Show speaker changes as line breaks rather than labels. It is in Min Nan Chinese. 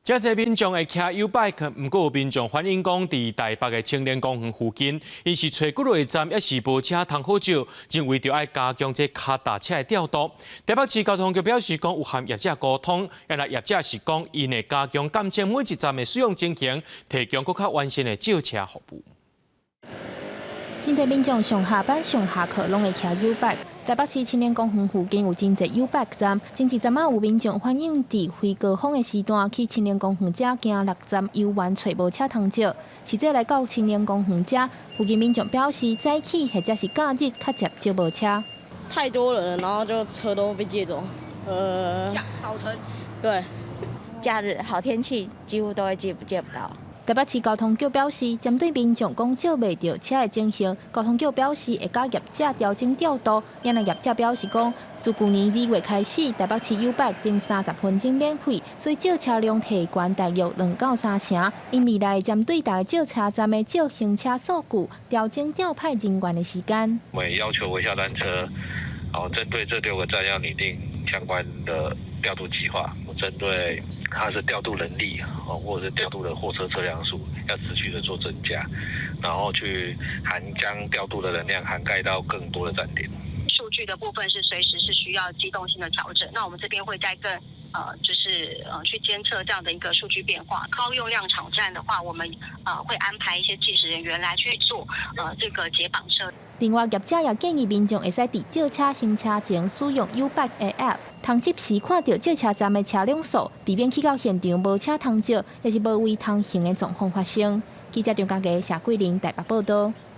遮濟民眾會騎 YouBike，毋過有民眾反映講，佇台北的青年公園附近，𪜶是揣幾落站，猶是無車通好借，認為著愛加強這跤踏車的調度。台北市交通局表示講，有和業者溝通，啊若業者是講，𪜶會加強監測每一站的使用情形，提供閣較完善的借車服務。
真濟民眾上下班、上下課攏會騎 YouBike。台北市青年公園附近有真濟 YouBike 站，前一陣仔有民眾反映，佇非高峰的時段去青年公園遮行六站遊玩，揣無車通借。實際來到青年公園遮，附近民眾表示，早起或者是假日較捷借無車。
太多人，然後就車都被借走。
早晨。
對，
假日好天氣幾乎都會借不到。
台北市交通局表示，針對民眾講借袂著車的情形，交通局表示會佮業者調整調度。啊若業者表示講，自舊年2月開始，台北市 YouBike 前30分鐘免費，所以借車量提懸大約2到3成。𪜶未來針對逐个借車站的借行車數據，調整調派人員的時間。
我們要求微笑單車，哦，針對這六個站要擬定相關的調度計劃，針對它是調度人力，或者是調度的貨車車輛數，要持續的做增加，然後去涵將調度的能量涵蓋到更多的站點。
數據的部分是隨時是需要機動性的調整，那我們這邊會再更就是去監測這樣的一個數據變化。高用量場站的話，我們會安排一些計時人員來去做這個解綁車。
另外，業者也建議民眾會使佇借車行車前使用 YouBike 的 App，通即時看著借車站的車輛數，避免去到現場無車通借，抑是無位通行的狀況發生。記者張家傑、謝桂玲台北報道。